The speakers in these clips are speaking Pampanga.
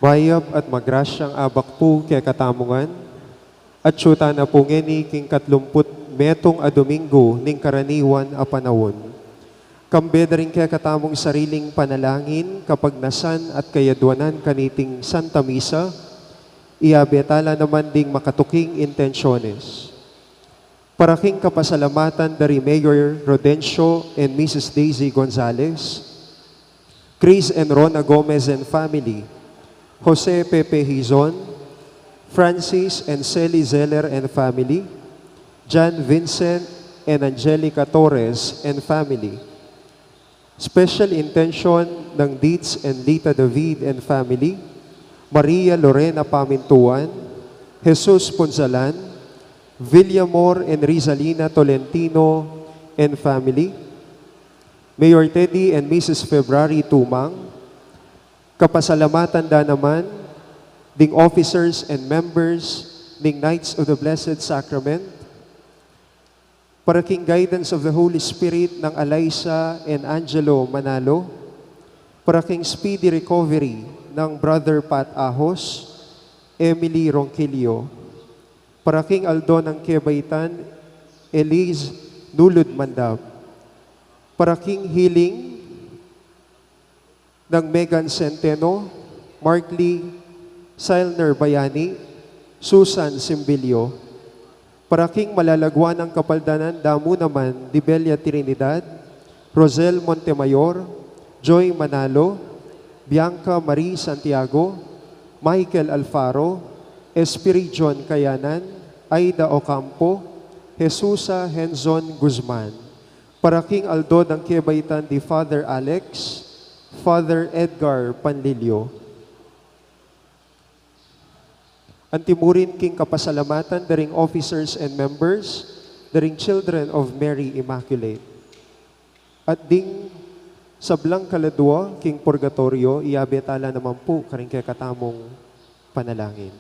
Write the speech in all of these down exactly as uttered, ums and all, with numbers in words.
Mayap at magrasyang abak pu kekatamu ngan, at atsu tana pu ngeni king katlumput metung a Domingo ning karaniwan a panaun. Kambe da ring kekatamung sariling panalangin, kapagnasan at kayadwanan kaniting Santa Misa, iabe tala naman ding makatuking intensyones. Para king kapasalamatan da ri Mayor Rodencio and Missus Daisy Gonzalez, Chris and Rona Gomez and family, Jose Pepe Hizon, Francis and Sally Zeller and family, John Vincent and Angelica Torres and family. Special intention ng Dids and Lita David and family, Maria Lorena Pamintuan, Jesus Punzalan, Villamor and Rizalina Tolentino and family, Mayor Teddy and Missus February Tumang. Kapasalamatan da naman ding officers and members ning Knights of the Blessed Sacrament, para king guidance of the Holy Spirit nang Alyssa and Angelo Manalo, para king speedy recovery nang Brother Pat Ahos, Emily Ronquillo, para king aldo nang kebaitan Elise Nulud Mandap, para king healing nang Megan Centeno, Mark Lee, Silner Bayani, Susan Simbilio. Para king malagwa nang kapaldanan da mu naman di Belia Trinidad, Rosel Montemayor, Joy Manalo, Bianca Marie Santiago, Michael Alfaro, Espiridion Kayanan, Aida Ocampo, Jesusa Henzon Guzman. Para king aldo nang kebaitan di Father Alex, Father Edgar Panlilio. Anti mu rin king kapasalamatan da ring officers and members da ring Children of Mary Immaculate. At ding sablang kaladua king purgatoryo, iabe tala naman pu karing kekatamung panalangin.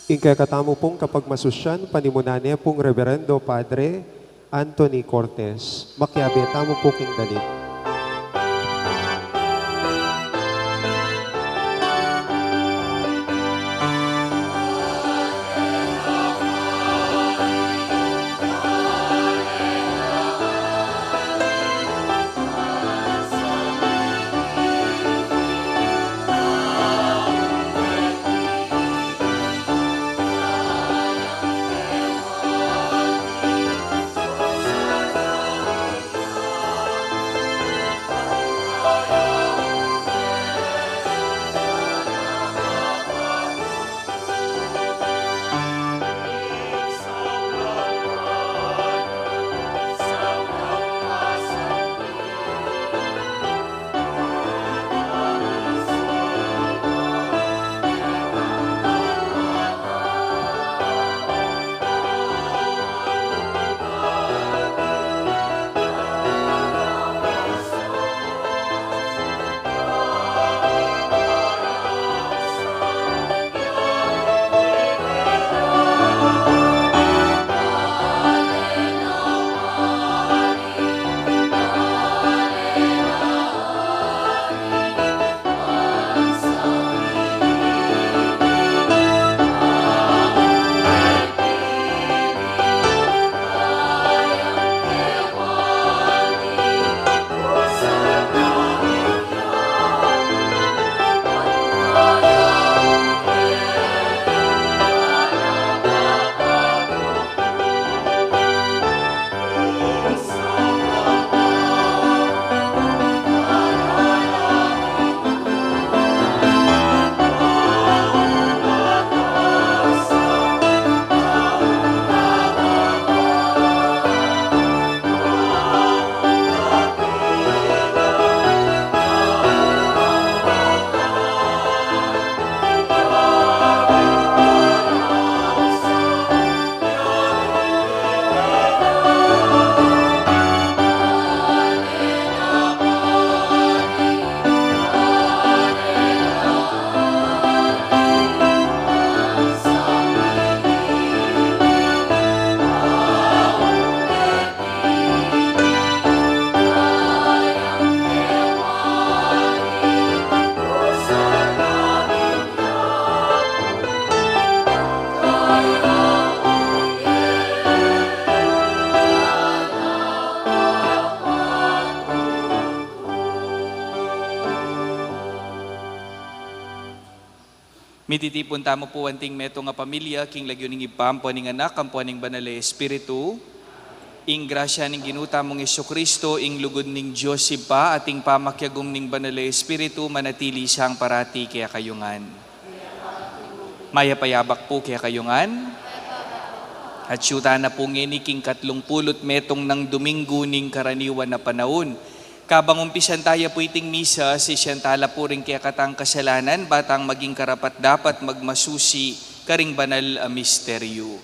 Ing kekatamu pung kapagmasusyan, panimunan ne pung Reverendo Padre Anthony Cortes. Makiabe tamu pu king dalit. Mititipun tamu pu anting metung a pamilya, king lagyu ning Ibpa, ampo ning Anak, ampo ning Banal a Espiritu. Ing grasya ning Ginu tamung Jesucristo, ing lugud ning Dios Ibpa, at ing pamakiagum ning Banal a Espiritu, manatili siya parati kekayu ngan. Mayap a yabak pu kekayu ngan. At atyu tana pu ngeni king katlung pulu't metung nang Duminggu ning karaniwan a panaun. Kabang umpisan taya pu iting misa, sisian tala pu ring kekatang kasalanan, ba tang maging karapat-dapat magmasusi karing banal a misteryu.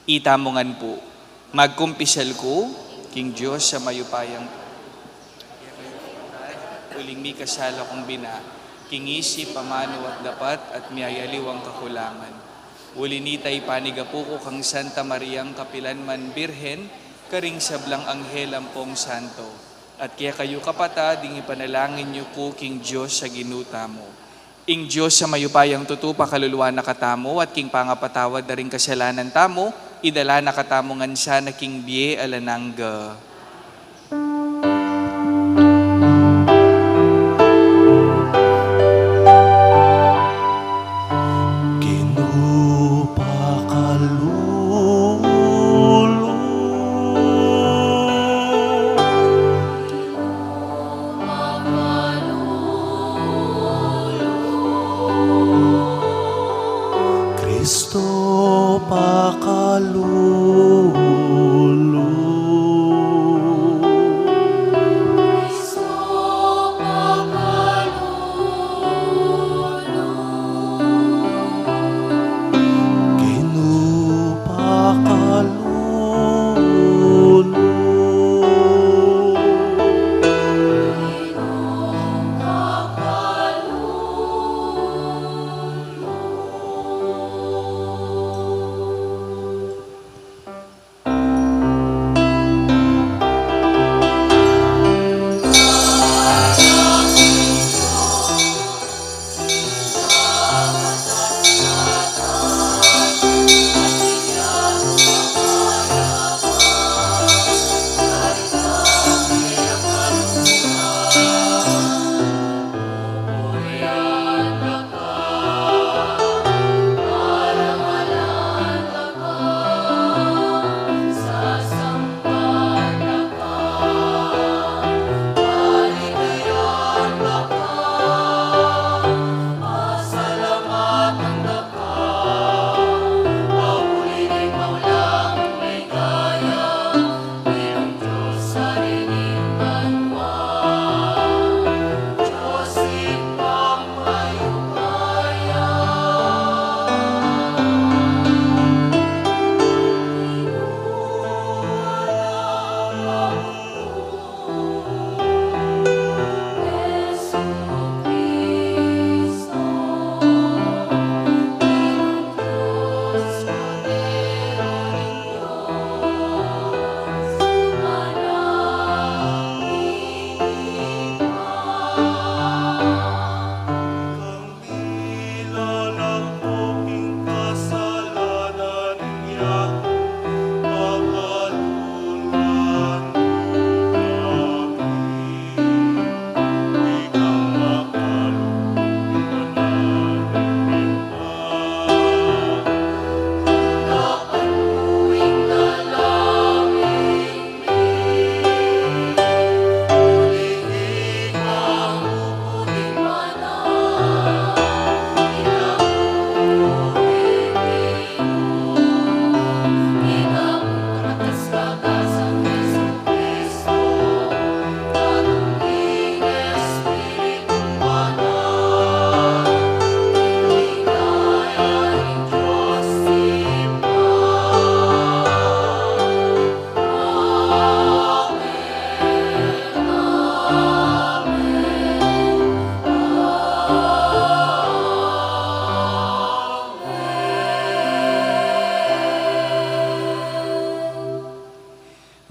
Itamu ngan pu, magkumpisal ku king Dios a mayupayang, uling mikasala kung bina, king isip, amanu at dapat, at miyayaliwang kakulangan. Uli nita, ipanigapu ku kang Santa Mariang kapilanman Birhen, karing sablang anghel ampong santo, at kekayu kapatad, ing ipanalangin yu ku king Dios a Ginu tamu. Ing Dios a mayupayang tutu pakaluluan na katamu, at king pangapatawad da ring kasalanan tamu, idala na katamu ngan sana king bie alang angga. Ginu, pakalulu. Kristo, pakalulu. Ginu, pakalulu.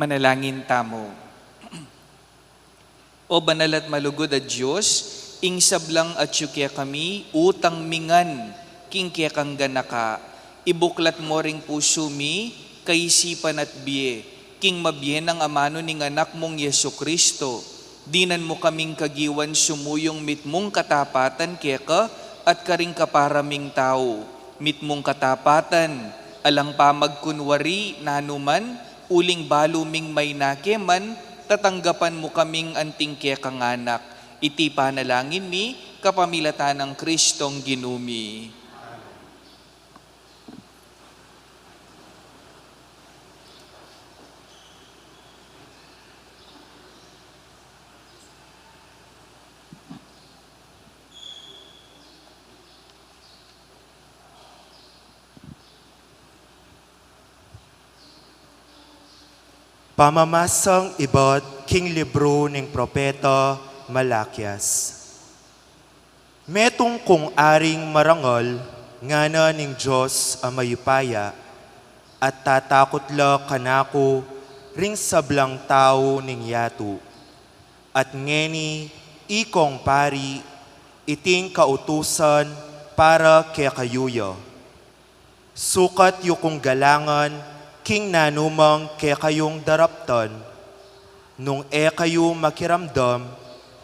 Manalangin tamu. O banal at malugud a Dios, ing sablang atyu kekami, utang mi ngan king kekang ganaka, ibuklat mo ring pusu mi, kaisipan at bie, king mabie nang amanu ning Anak mung Jesucristo, dinan mu kaming kagiwan sumuyung mitmung katapatan keka, at karing kapara ming tau, mitmung katapatan, alang pamagkunwari nanuman, uling balu ming maina ke man, tatanggapan mu kaming anting kekang anak. Iti panalangin mi, kapamilatan nang Kristong Ginu mi. Pamamasang ibat king libru ning propeta Malakias. Metung kung aring marangal, ngana ning Dios a mayupaya, at tatakut la kanaku ring sablang tau ning yatu. At ngeni, ikong pari, iting kautusan para kekayu ya. Sukat yu kung galangan king nanumang kekayung daraptan, nung e kayu makiramdam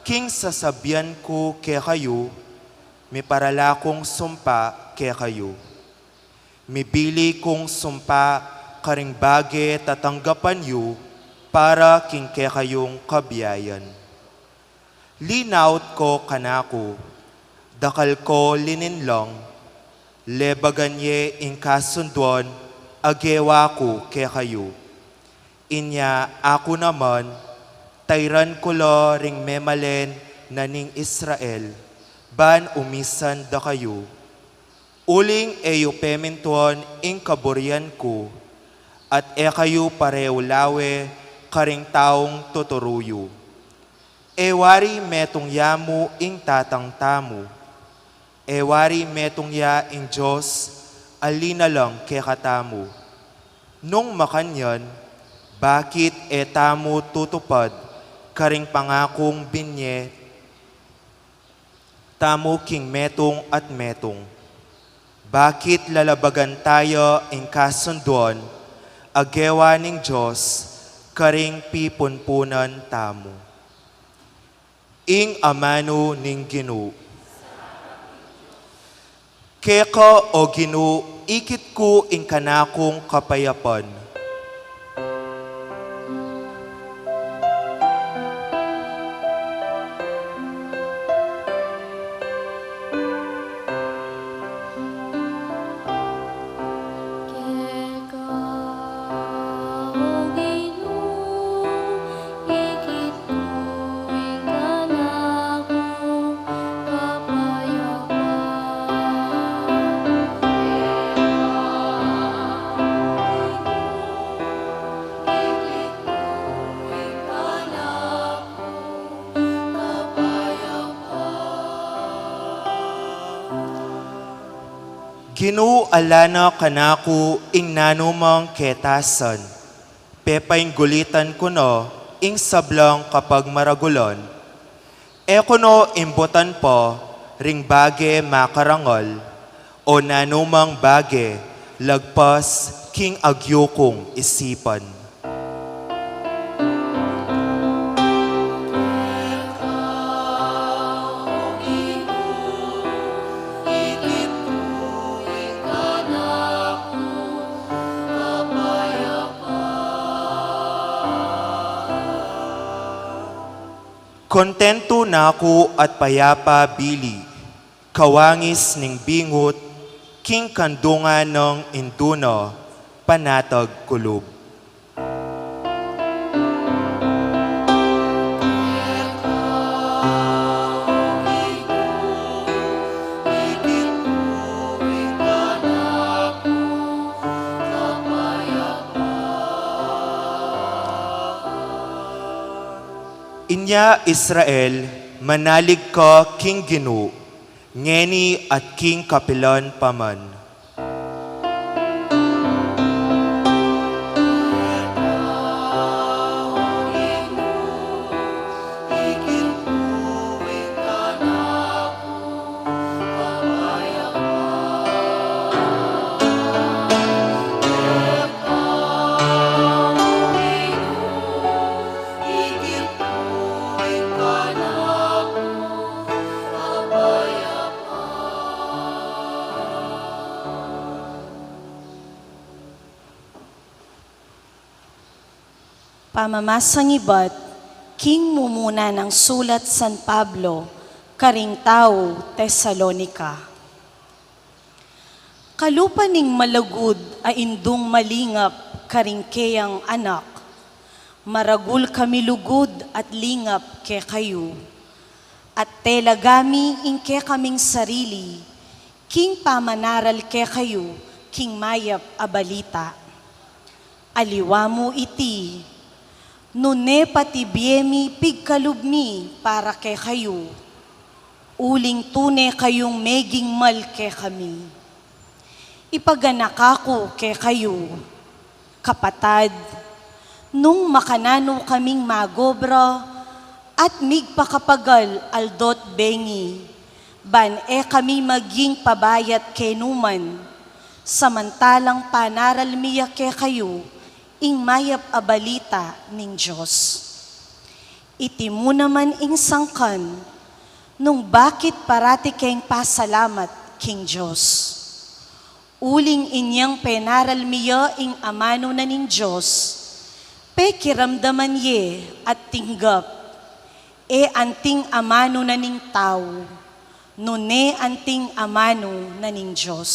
king sasabian ku kekayu, miparala kung sumpa kekayu. Mibili kung sumpa karing bage tatanggapan yu para king kekayung kabiayan. Linaut ko kanaku, dakal ko lininlang, lebagan ye ing kasunduan a gewa ku kekayu. Inya aku naman, tairan ku la ring memalen na ning Israel, ban umisan da kayu. Uling e yu pemintuan ing kaburian ku, at e kayu pareu lawe karing taung tuturu yu. E wari metung ya mu ing tatang tamu. E wari metung ya ing Dios a linalang kekatamu. Nung makanyan, bakit e tamu tutupad karing pangakung binye tamu king metung at metung? Bakit lalabagan taya ing kasunduan a gewa ning Dios karing pipunpunan tamu? Ing amanu ning Ginu. Keka, O Ginu, ikit ku ing kanakung kapayapan. Keka, O Ginu, ikit ku ing kanakung kapayapan. Keka, O Ginu, ikit ku ing kanakung kapayapan. Ginu, ala na kanaku ing nanumang ketasan, pepainggulitan ku na ing sablang kapagmaragulan. E ku na imbutan pa ring bage makarangal, o nanumang bage lagpas king agyu kung isipan. Kontentu na ku at payapa bili, kawangis ning bingut, king kandungan nang indu na panatag kulub. Inya Israel, manalig ka king Ginu, ngeni at king kapilan pa man. Pamamasang ibat king mumuna nang sulat San Pablo karing tau Tesalonica. Kalupa ning malugud a indung malingap karing keyang anak, maragul kami lugud at lingap kekayu, at tela kami ing kekaming sarili king pamanaral kekayu king mayap a balita. Aliwa mu iti, nune pati bie mi pigkalub mi para kekayu, uling tune kayung meging mal kekami. Ipaganaka ku kekayu, kapatad, nung makananu kaming magobra at migpakapagal aldo't bengi, ban e kami maging pabayat kenuman, samantalang panaral mi ya kekayu ing mayap a balita ning Dios. Iti mu naman ing sangkan nung bakit parati keng pasalamat king Dios. Uling inyang penaral mi ya ing amanu na ning Dios, pekiramdaman ye at tinggap, e anting amanu na ning tau, nune anting amanu na ning Dios.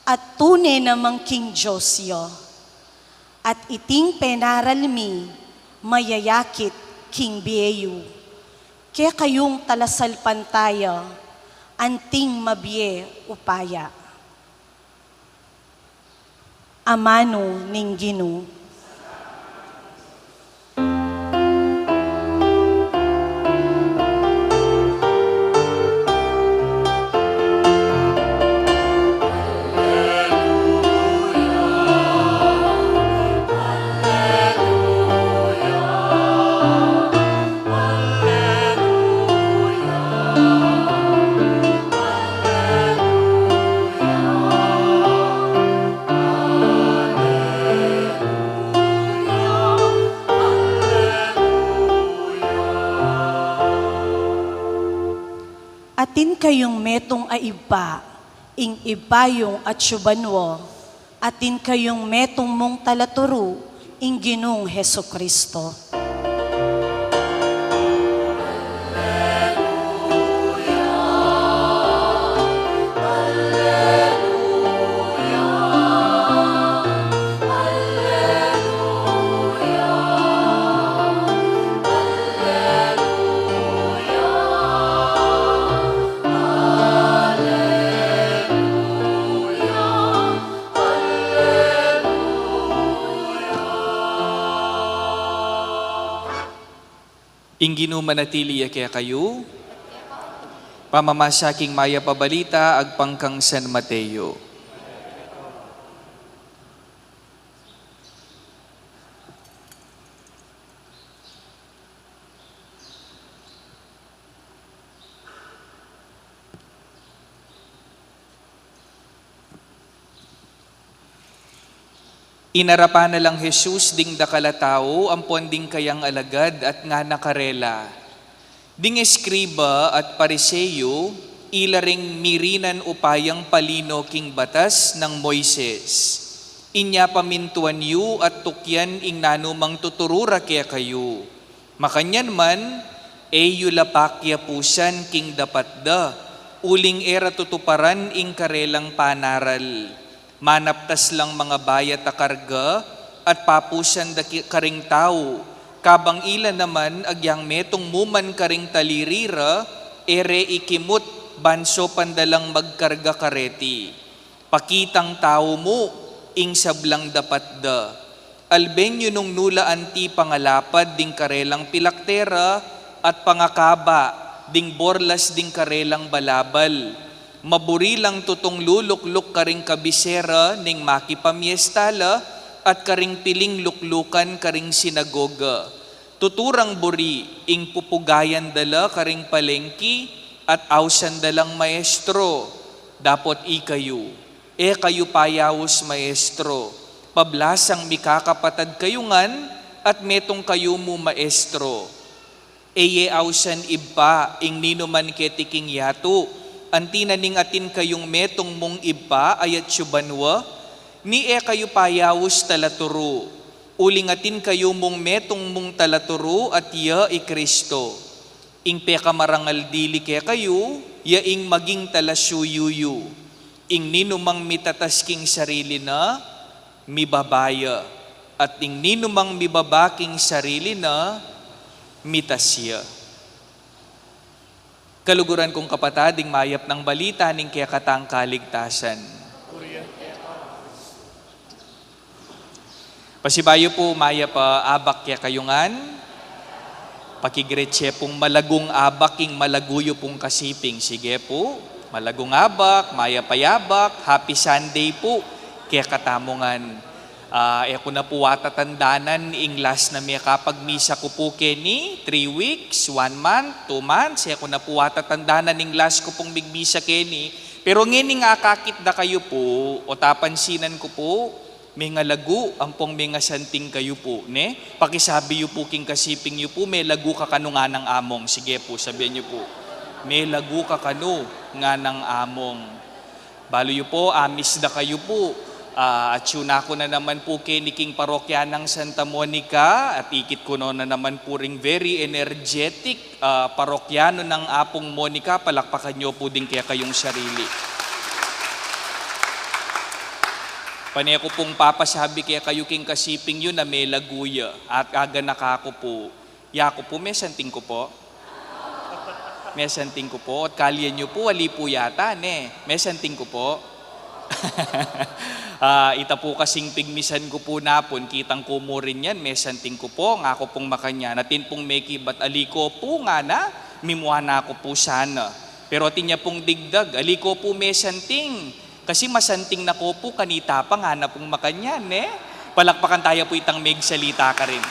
At tune namang king Dios ya. At iting penaral mi mayayakit king bie yu, kekayung talasalpantaya, anting mabie upaya. Amanu ning Ginu. Atin kayung metung a ibpa, ing Ibpa yung atsu banua, atin kayung metung mung talaturu, ing Ginung Jesucristo. Ing Ginu manatili ya kekayu. Pamamasa king mayap a balita agpang kang San Mateo. Inarapan na lang Jesus ding dakal a tau ampon ding kayang alagad at ngana karela, "Ding eskriba at Pariseo, ila ring mirinan upayang palino king batas nang Moises. Inya pamintuan yu at tukyan ing nanumang tuturu ra kekayu. Makanyan man, e yu la pakyapusan king dapat da, uling e ra tutuparan ing karelang panaral. Manaptas lang mangabayat a karga at papusan da ki-, karing tau, kabang ila naman agyang metung mu man karing taliri ra, e re ikimut ban saupan da lang magkarga kareti. Pakitang tau mu ing sablang dapat da. Alben yu nung nu la anti pangalapad ding karelang pilakte ra at pangakaba ding borlas ding karelang balabal. Maburi lang tutung lulukluk karing kabise ra ning makipamiesta la at karing piling luklukan karing sinagoga. Tutu rang buri ing pupugayan da la karing palengki at ausan da lang maestro. Dapot ikayu, e kayu payaus maestro, pablasang mikakapatad kayu ngan at metung kayu mu maestro. E ye ausan ibpa ing ninuman keti king yatu, anti na ning atin kayung metung mung Ibpa a atsu banua? Ni e kayu payaus talaturu, Uling atin kayu mung metung mung talaturu at ya i Kristo. Ing pekamarangal dili kekayu, ya ing maging talasuyu yu. Ing ninumang mitatas king sarili na, mibaba ya. At ing ninumang mibaba king sarili na, mitas ya. Kaluguran kung kapatad, ing mayap nang balita ning kekatang kaligtasan. Pasibayu pu, mayap a abak kekayu ngan. Pakigreet ye pung malagung abak king malagu yu pung kasiping. Sige pu, malagung abak, mayap a abak, happy Sunday pu kekatamu ngan. Ah, e ku na pu atatandanan ing last na mekapagmisa ku pu keni, three weeks, one month, two months, e ku na pu atatandanan ing last ku pung migmisa keni. Pero ngening akakit da kayu pu, o tapansinan ku pu, mengalagu ampong mengasanting kayu pu, ne? Pakisabi yu pu king kasiping yu pu, melagu ka kanu nganang among. Sige pu, sabian yu pu, melagu ka kanu nganang among. Balu yu pu, amis da kayu pu. Ah, atyu na ku na naman pu keni king parokya nang Santa Monica, at ikit ku no na naman pu ring very energetic, ah, parokyano nang Apung Monica. Palakpakan yu pu ding kekayung sarili. Pane ku pung papasabi kekayu king kasiping yu na melagu ya, at aganaka ku pu. Yaku pu, mesanting ku pu. Mesanting ku pu. At kalian yu pu, ali pu yata, ne? Mesanting ku pu. Ah, ita pu kasing pigmisan ku pu napun, kitang ku mu rin yan, mesanting ku pu, ngaku pung makanyan. Atin pung mekibat, ali ko pu, ngana, mimua na ku pu sana. Pero atin ya pung digdag, ali ko pu mesanting. Kasi masanting na ko pu kanita pa, ngana pung makanyan, ne? Palakpakan taya pu itang megsalita karin.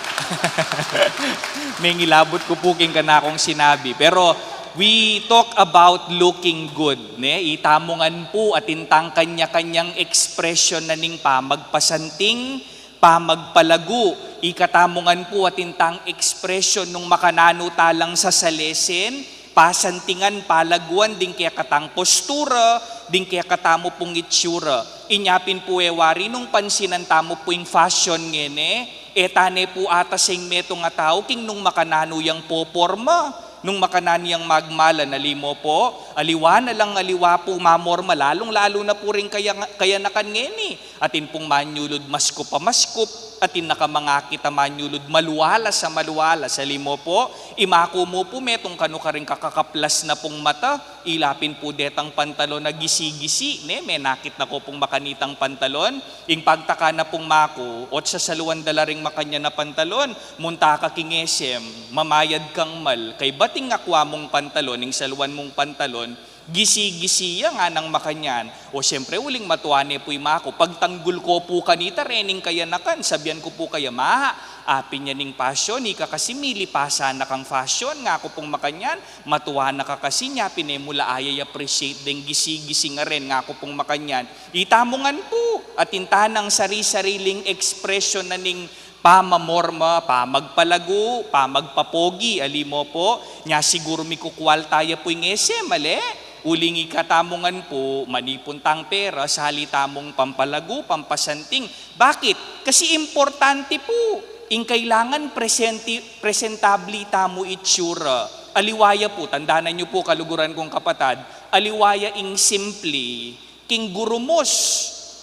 Mengilabut ku pu king kanakung sinabi. Pero we talk about looking good, ne? Itamu ngan pu atin tang kanya-kanyang ekspresyon na ning pamagpasanting, pamagpalagu. Ikatamu ngan pu atin tang ekspresyon nung makananu ta lang sasalesen, pasantingan, palaguan ding kekatang postura, ding kekatamu pung itsura. Inya pin pu e wari nung pansinan tamu pu ing fashion ngeni, e tane pu atas ing metung a tau king nung makananu yang poporma, nung makananu yang magmalan, ali mo pu, aliwa na lang aliwa pu mamorma, lalung-lalu na pu ring kaya-, kayanakan ngeni. Atin pung manyulud maskup a maskup, atin na kamangakit a manyulud malualas a malualas. Ali mo pu, imaku mu pu metung kanu karing kakakaplas na pung mata, ila pin pu detang pantalon a gisi-gisi, ne, menakit na ko pung makanitang pantalon. Ing pagtaka na pung maku, ot sasaluan da la ring makanyan a pantalon, munta ka king S M, mamayad kang mal, kaybat ing akua mung pantalon, ing saluan mung pantalon, gisi-gisi ya, nganang makanyan. O, siyempre, uling matua ne pu i maku. Pagtanggul ko pu kanita, rening kayanakan, sabian ku pu kaya, "Ma, apin ya ning fashion, ika kasi milipasan na kang fashion," ngaku pung makanyan. "Matua na ka kasi, nya pin e mu la aya i-appreciate deng gisi-gisi ngaren," ngaku pung makanyan. Itamu ngan pu, atin tanang sari-sariling ekspresyon na ning pamamorma, pamagpalagu, pamagpapogi, ali mo pu, nya siguru mikukual taya pu ing S M, ale? Uling ikatamu ngan pu, manipun tang pera, sali tamung pampalagu, pampasanting. Bakit? Kasi importante pu, ing kailangan presenti-, presentabli tamu itsura. Aliwa ya pu, tandanan yu pu, kaluguran kung kapatad, aliwa ya ing simpli king gurumos,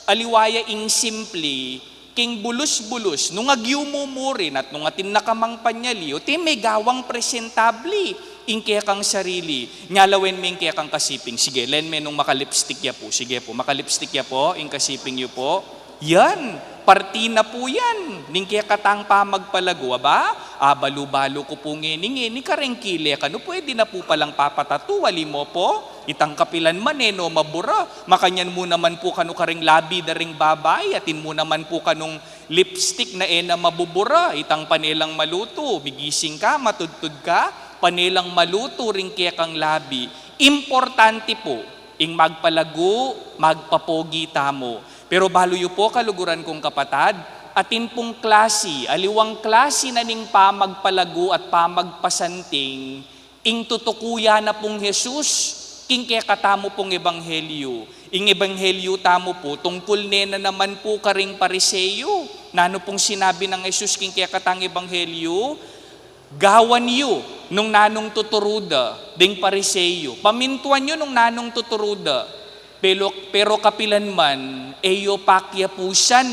aliwa ya ing simpli king bulus-bulus. Nung agyu mu mu rin at nung atin na ka mang panyali, o te megawang presentabli ing kekang sarili. Nya lawen me ing kekang kasiping. Sige, len me nung maka-lipstick ya pu. Sige pu, maka-lipstick ya pu ing kasiping yu pu. Yan, parti na pu yan ning kekatang pamagpalagu. Aba, abalu-balu ku pu ngeni, ngeni kareng kile kanu, pwede na pu palang papatatu, ali mo pu. Itang kapilan man e no mabura. Makanyan mu naman pu kanu karing labi da ring babai, atin mu naman pu kanung lipstick na e na mabubura. Itang pane lang malutu, migising ka, matudtud ka, pane lang malutu ring kekang labi. Importante pu ing magpalagu, magpapogi tamu. Pero balu yu pu, kaluguran kung kapatad, atin pung klasi, aliwang klasi na ning pamagpalagu at pamagpasanting ing tutukuyan na pung Jesus king kekatamu pung ebanghelyu. Ing ebanghelyu tamu pu, tungkul ne na naman pu karing Pariseo. Nanu pung sinabi nang Jesus king kekatang ebanghelyu? Gawan yu nung nanung tuturu da ding Pariseo. Pamintuan yu nung nanung tuturu da. Pero, pero kapilan man, e yu pakyapusan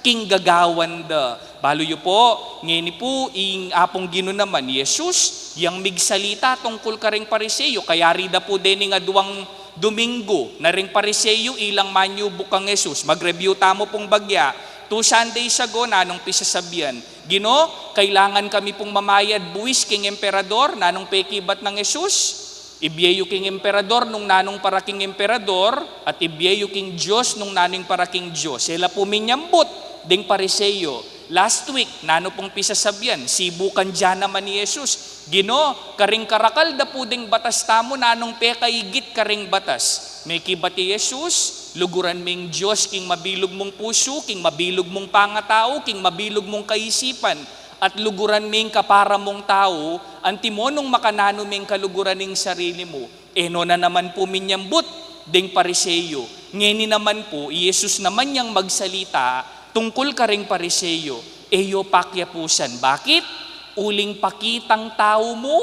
king gagawan da. Balu yu pu, ngeni pu, ing Apung Ginu naman, Jesus, yang migsalita tungkul karing Pariseo, kayari da pu dening aduang Duminggu, na ring Pariseo, ilang manyubuk kang Jesus. Mag-review tamu pung bagya. Two Sundays ago, nanung pisasabian? Ginu, kailangan kami pung mamayad buis king emperador, nanung pekibat nang Jesus? Ibie yu king emperador nung nanung para king emperador, at ibie yu king Dios nung nanung para king Dios. E la pu minyambut ding Pariseo. Last week, nanu pung pisasabian? Sibukan da naman ni Jesus. Ginu, karing karakal da pu ding batas tamu, nanung pekaigit karing batas? Mekibat i Jesus, luguran me ing Dios king mabilug mung pusu, king mabilug mung pangatau, king mabilug mung kaisipan, at luguran me ing kapara mung tau, antimo nung makananu meng kaluguran ing sarili mu. E no na naman pu minyambut ding Pariseo. Ngeni naman pu, i Jesus naman yang magsalita tungkul karing Pariseo. E yu pakyapusan. Bakit? Uling pakitang tau mu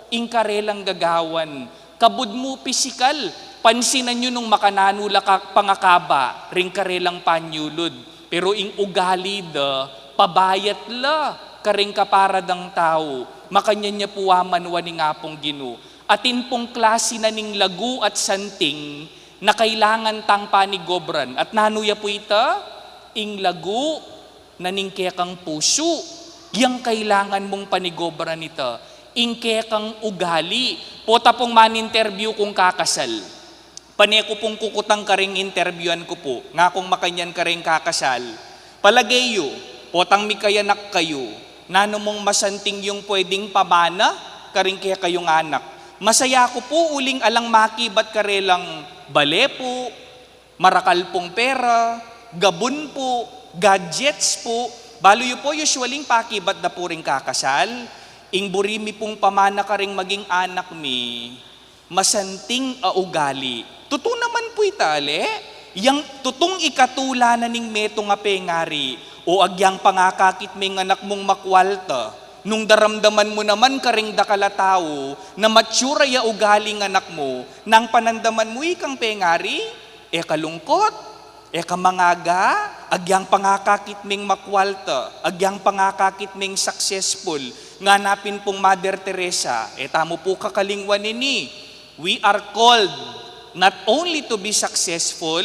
ing karelang gagawan. Kabud mu pisikal. Pansinan yu nung makananu la ka pangakaba ring karelang panyulud. Pero ing ugali da, pabayat la karing kapara dang tau. Makanyan ya pu amanwan ing Apung Ginu. Atin pung klasi na ning lagu at santing na kailangan tang panigobran. At nanu ya pu ita? Ing lagu na ning kekang pusu, yang kailangan mung panigobran ita. Ing kekang ugali. Pota pung man-interview kung kakasal. Pane ku pung kukutang karing interviewan ku pu, ngakung makanyan karing kakasal. Palage yu, potang mikayanak kayu, nanu mung masanting yung pwedeng pamana karing kekayung anak? Masaya ku pu uling alang makibat karelang bale pu, marakal pung pera, gabun pu, gadgets pu. Balu yu pu, usually ing pakibat da pu ring kakasal, ing buri mi pung pamana karing maging anak mi, masanting a ugali. Tutu naman pu ita, ale? Yang tutung ikatula na ning metung a pengari, o agyang pangakakit meng anak mung makwalta, nung daramdaman mu naman karing dakal a tau na mature ya ugaling anak mu, nang panandaman mu ikang pengari? E ka lungkot? E ka mangaga? Agyang pangakakit meng makwalta, agyang pangakakit meng successful, ngana pin pung Mother Teresa, e tamu pu kakalingwan ini. We are called not only to be successful,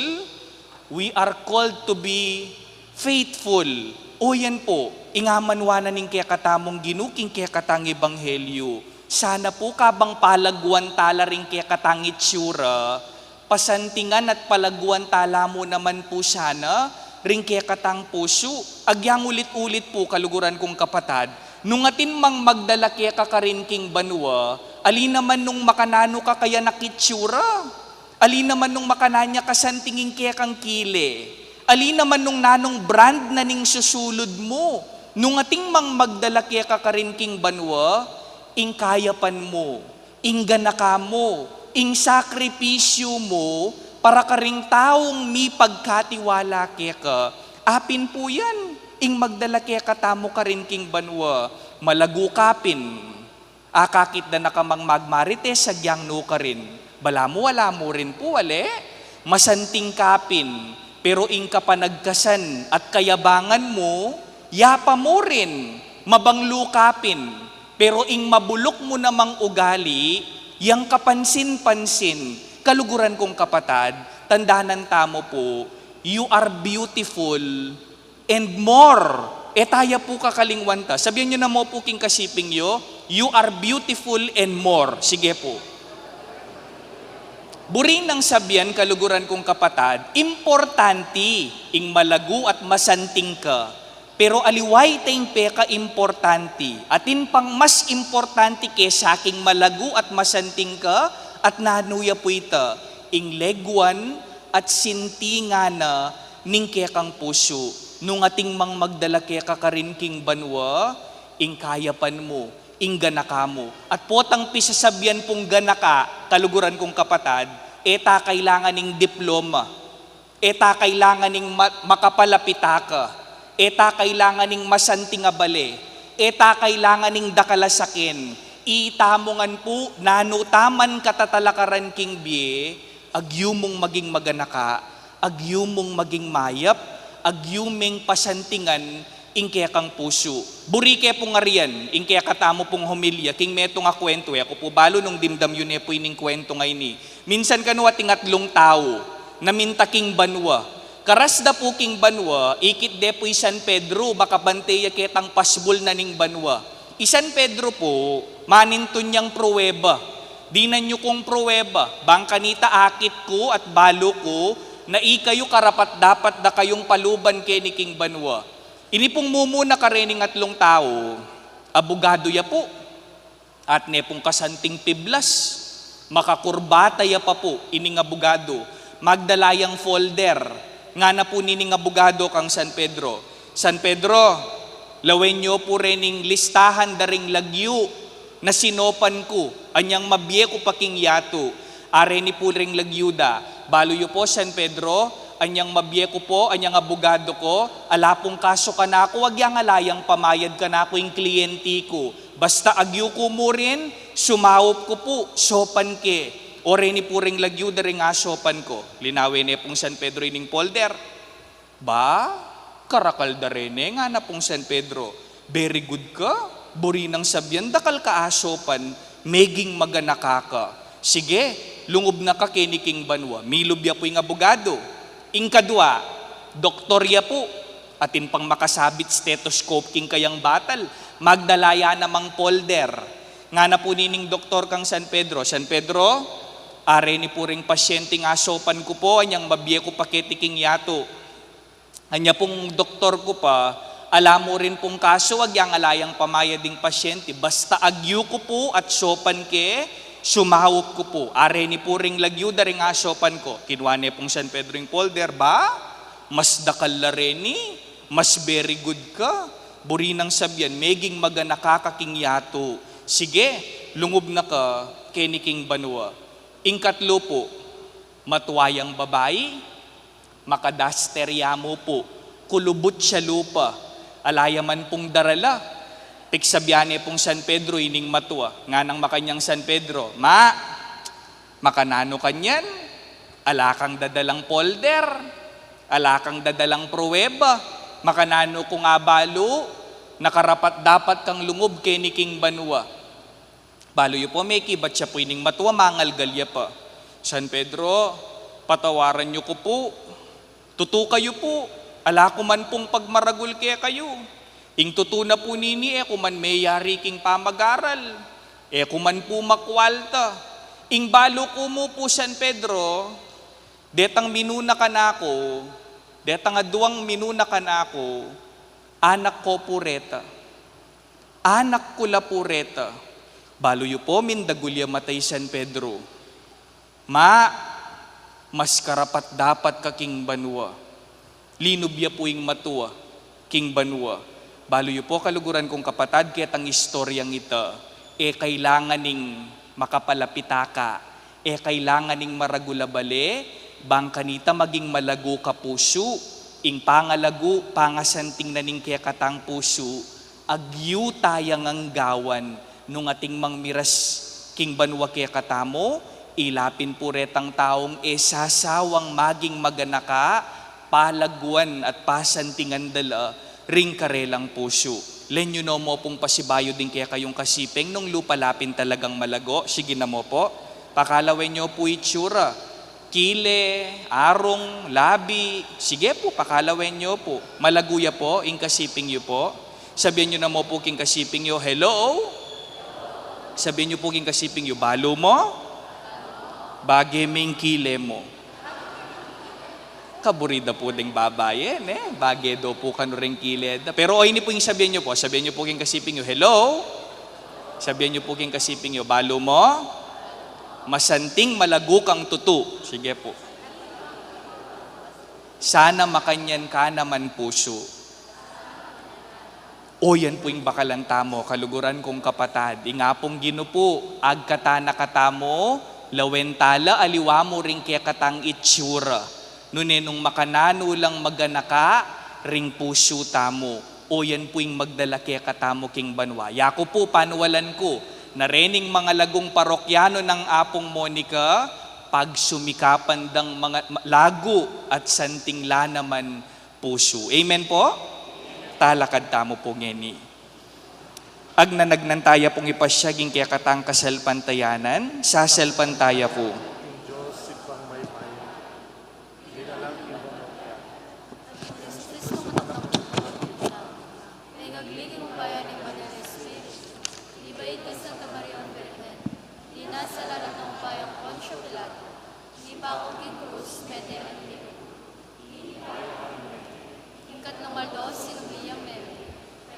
we are called to be faithful. O yan pu, ing amanwan na ning kekatamung Ginu king kekatang ebanghelyu. Sana pu kabang palaguan tala ring kekatang itsura, pasantingan at palaguan tala mu naman pu sana ring kekatang pusu. Agyang ulit-ulit pu, kaluguran kung kapatad, nung atin mang magdala keka karin king banua, ali naman nung makananu ka kayanak itsura, ali naman nung makananu ya kasanting ing kekang kile, ali naman nung nanung brand na ning susulud mu, nung atin mang magdala keka karin king banua, ing kayapan mu, ing ganaka mu, ing sakripisyu mu para karing taung mipagkatiwala keka. Apin pu yan, ing magdala kekatamu karin king banua. Malagu ka pin, akakit da na ka mang magmarites agyang nukarin. Balamu ala mu rin pu, ale? Masanting ka pin, pero ing kapanagkasan at kayabangan mu, yapa mu rin. Mabanglu ka pin, pero ing mabuluk mu namang ugali, yang kapansin-pansin. Kaluguran kung kapatad, tandanan tamu pu, you are beautiful and more. E taya pu kakalingwan ta. Sabian yu namu pu king kasiping yu, you are beautiful and more. Sige pu. Buri nang sabian, kaluguran kung kapatad, importante ing malagu at masanting ka. Pero aliwa ita ing pekaimportante. Atin pang mas importante kesa king malagu at masanting ka, at nanu ya pu ita? Ing leguan at sintingan na ning kekang pusu. Nung atin mang magdala keka karin king banua, ing kayapan mu, ing ganaka mu. At potang pisasabian pung ganaka, kaluguran kung kapatad, E ta kailangan ning diploma. E ta kailangan ning ma-, makapalapitaka. E ta kailangan ning masanting a bale. E ta kailangan ning dakal a saken. Itamu ngan pu, nanu ta man katatalakaran king bie, agyu mung maging maganaka, agyu mung maging mayap, agyu meng pasantingan ing kekang pusu. Buri ke pung arian ing kekatamu pung homilya king metung a kuwentu. E ku pu balu nung dimdam yu ne pu ining kuwentu ngeni. Minsan kanu ating atlung tau na minta king banua. Karas da pu king banua, ikit de pu i San Pedro, makabante ya ketang pasbul na ning banua. I San Pedro pu, manintun yang pruweba. Dinan yu kung pruweba, bang kanita akit ku at balu ku na ikayu karapat-dapat da kayung paluban keni king banua. Ini pung mumuna karening atlung tau, abugadu ya pu. At ne pung kasanting piblas, makakurbata ya pa pu ining abugadu, magdala yang folder. Ngana pu nining abugadu kang San Pedro, "San Pedro, lawen yu pu rening listahan da ring lagyu na sinopan ku anyang mabie ku pa king yatu." Areni pu ring lagyu da. "Balu yu po, San Pedro, anyang mabie ku po, anyang abugadu ku, ala pung kasu kanaku, agyang ala yang pamayad kanaku ing kliyenti ku. Basta agyu ku mu rin, sumaup ku pu, sopan ke." Oreni pu ring lagyu da ring asopan ku. Linawen ne pung San Pedro ining folder. "Ba, karakal da reni," ngana pung San Pedro. "Very good ka. Buri nang sabian dakal ka asopan, meging maganaka ka. Sige, lungub na ka keni king banua." Milub ya pu ing abugadu. Ing kadua, doktor ya pu. Atin pang makasabit stethoscope king kayang batal. Magdala ya namang folder. Ngana pu nining doktor kang San Pedro, "San Pedro, areni pu ring pasyenteng asopan ku po, anyang mabie ku pa keti king yatu. Anya pung doktor ku pa, ala mu rin pung kasu agyang ala yang pamayad ing pasyente. Basta agyu ku pu at sopan ke, sumaup ku pu." Areni pu ring lagyu da ring asopan ku. Kinua ne pung San Pedro ing folder. "Ba, mas dakal la reni, mas very good ka. Buri nang sabian, meging maganaka ka king yatu. Sige, lungub na ka keni king banua." Ing katlu pu, matua yang babai, makadaster ya mu pu, kulubut ya lupa, ala ya man pung darala. Pigsabian ne pung San Pedro ining matua. Nganang makanyan San Pedro, "Ma, makananu kanyan? Ala kang dadalang folder, ala kang dadalang pruweba, makananu kung abalu na karapat-dapat kang lungub keni king banua?" Balu yu pu, mekibat ya pu ining matua, mangalgal ya pa. "San Pedro, patawaran yu ku pu. Tutu kayu pu, ala ku man pung pagmaragul kekayu. Ing tutu na pu nini, e ku man meyari king pamagaral. E ku man pu makwalta. Ing balu ku mu pu, San Pedro, detang minuna kanaku, detang aduang minuna kanaku, anak ku pu reta. Anak ku la pu reta." Balu yu pu, mindagul ya mata i San Pedro. "Ma, mas karapat-dapat ka king banua." Linub ya pu ing matua king banua. Balu yu pu, kaluguran kung kapatad, ketang istoryang ita, e kailangan ning makapalapitaka, e kailangan ning maragul a bale, bang kanita maging malagu ka pusu. Ing pangalagu, pangasanting na ning kekatang pusu, agyu taya ngang gawan nung ating mang miras king banua kekatamu, ila pin pu retang taung e sasawang maging maganaka, palaguan at pasantingan da la ring karelang pusu. Len yu no mu pung pasibayu ding kekayung kasiping nung lupa la pin talagang malago. Sige na mu pu. Pakalawen yu pu itsura. Kile, arung, labi. Sige pu, pakalawen yu pu. Malagu ya pu ing kasiping yu pu. Sabian yu na mu pu king kasiping yu, "Hello?" Sabian yu pu king kasiping yu, "Balu mu? Bage me ing kile mu." Kaburi da pu ding babayi, ne? Bage da pu kanu ring kile da. Pero o ini pu ing sabian yu pu. Sabian yu pu king kasiping yu, "Hello?" Sabian yu pu king kasiping yu, "Balu mu? Masanting malagu kang tutu." Sige pu. Sana makanyan ka naman pusu. O yan pu ing bakalan tamu, kaluguran kung kapatad. Ing Apung Ginu pu, agkatan na katamu, Lawen tala aliwa mu ring kekatang itsura, nune nung makananu lang maganaka ring pusu tamu, o yan pu ing magdala kekatamu king banua. Yaku pu, panualan ku na rening mangalagung parokyano nang Apung Monica, pagsumikapan dang manga-, ma-, lagu at santing la naman pusu. Amen po? Talakad tamu pu ngeni. Agnanagnan taya pung ipasyag ing kekatang kasalpantayanan, sasalpantaya ku. Ing Dios Ibpang mayupaya, dinalang king banua, ing Jesucristo, anak ning Dios, mengagli king upaya ning Banal a Espiritu, ibait kang Santa Maria Birhen, dinala sa lalam ning upayang Poncio Pilato, ipako king krus, mete, at Ing katlung aldo, sinubi yang mete,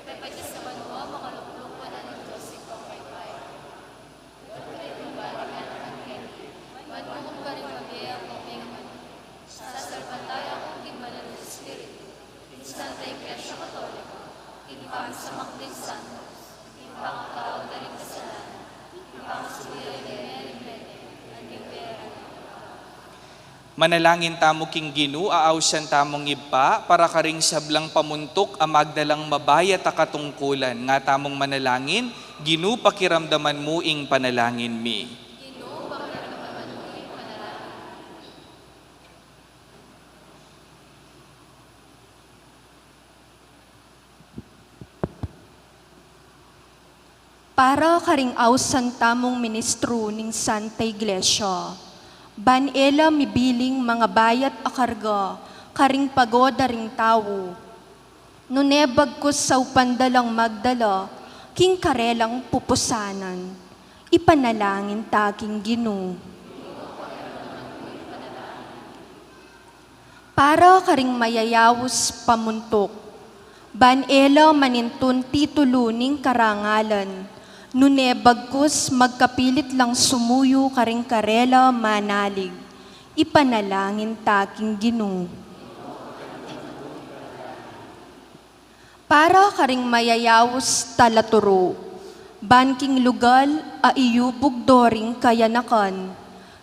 pepaitas ya king banua, makalukluk wanan ning Dios Ibpang mayupaya. Ugat karing mabalik keni, ban mangub karing mabie ampong mengamantu. Sasalpantaya ku king Banal a Espiritu, king Santa Iglesia Katolika, king pamisamak ding santos, king pangatawad da ring kasalanan, king pangasubuyan ding mie ring mete, at king kabanwanan. Manalangin tamu king Ginu, ausan tamung Ibpa, para karing sablang pamuntuk a magdalang mabayat a katungkulan. Nga tamung manalangin, Ginu, pakiramdaman mu ing panalangin mi. Para karing ausan tamung ministru ning Santa Iglesia, ban e la mibiling mangabayat a karga karing pagoda ring tau, nune bagkus saupan da lang magdala king karelang pupusanan, ipanalangin ta king Ginu. Para karing mayayaus pamuntuk, ban e la manintun titulu ning karangalan, nune bagkus magkapilit lang sumuyu karing karela manalig, ipanalangin ta king Ginu. Para karing mayayaus talaturu, ban king lugal a iyubug do ring kayanakan,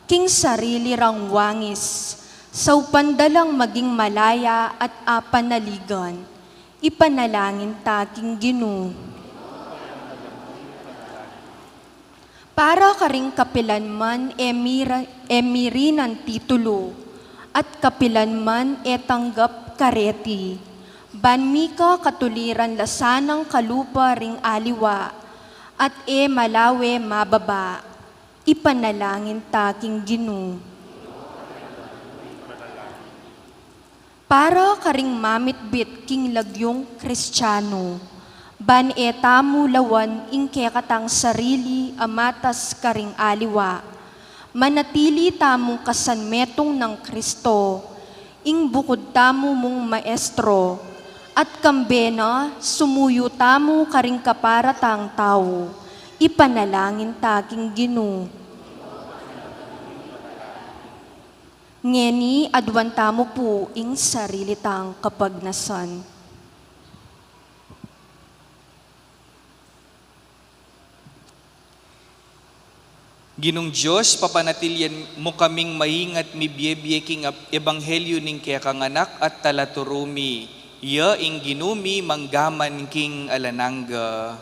king sarili rang wangis, saupan da lang maging malaya at apanaligan, ipanalangin ta king Ginu. Para karing kapilan man e mira-, e mirinan titulu, at kapilan man e tanggap kareti, ban mika katuliran la sanang kalupa ring aliwa, at e malawe mababa, ipanalangin ta king Ginu. Para karing mamitbit king lagyung Kristianu, ban e tamu lawan ing kekatang sarili a matas karing aliwa, manatili tamung kasanmetung nang Kristo, ing bukud tamu mung Maestro, at kambe na sumuyu tamu karing kapara tang tau, ipanalangin ta king Ginu. Ngeni aduan tamu pu ing sarili tang kapagnasan. Ginung Dios, papanatilian mu kaming maingat mibie-bie king ap-, ebanghelyu ning kekang Anak at talaturu mi, iya ing Ginu mi manggaman king alang angga.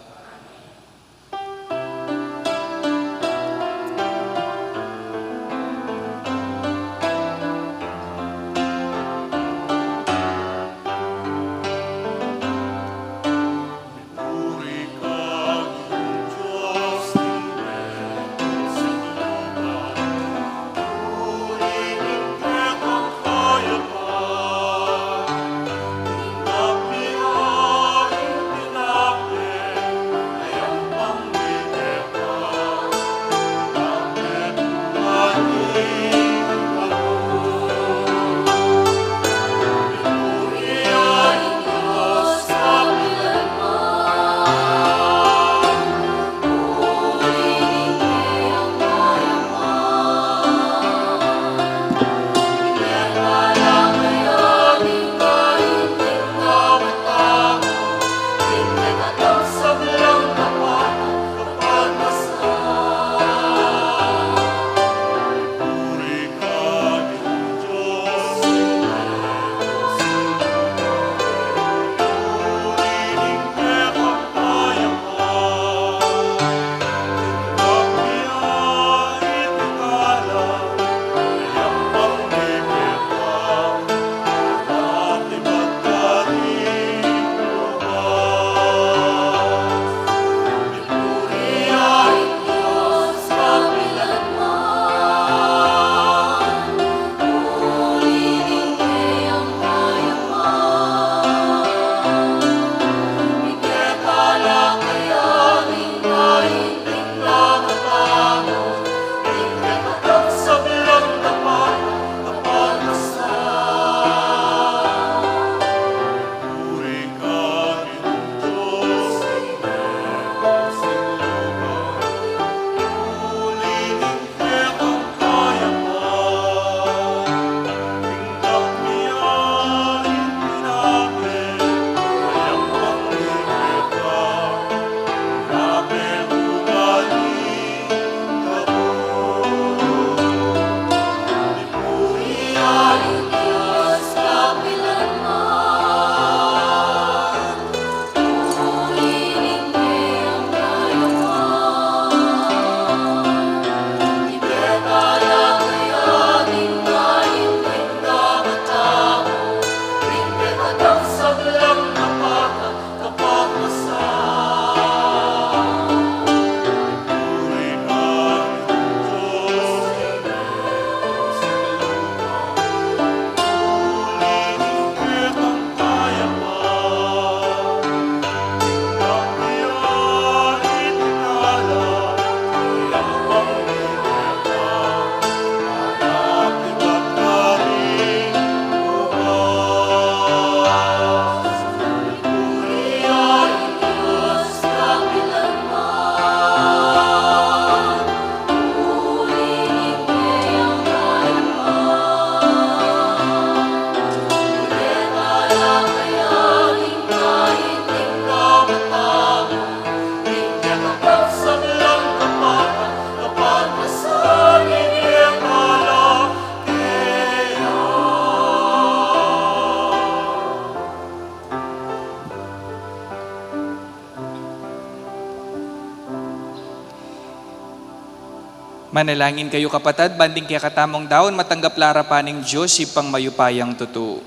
Manalangin kayu, kapatad, ban ding kekatamung daun matanggap la arapan ning Dios Ibpang mayupayang tutu.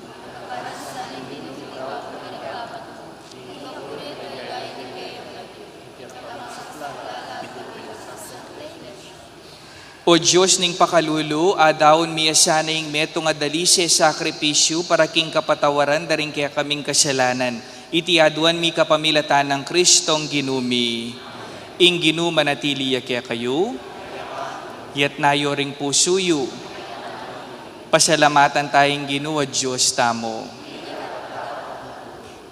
O Dios ning pakalulu, adaun mi ya sana ing metung a dalise sakripisyu para king kapatawaran da ring kekaming kasalanan. Iti aduan mi kapamilatan nang Kristong Ginu mi. Ing Ginu manatili ya kekayu. Yatna yu ring pusu yu. Pasalamatan taya ing Ginu a Dios tamu.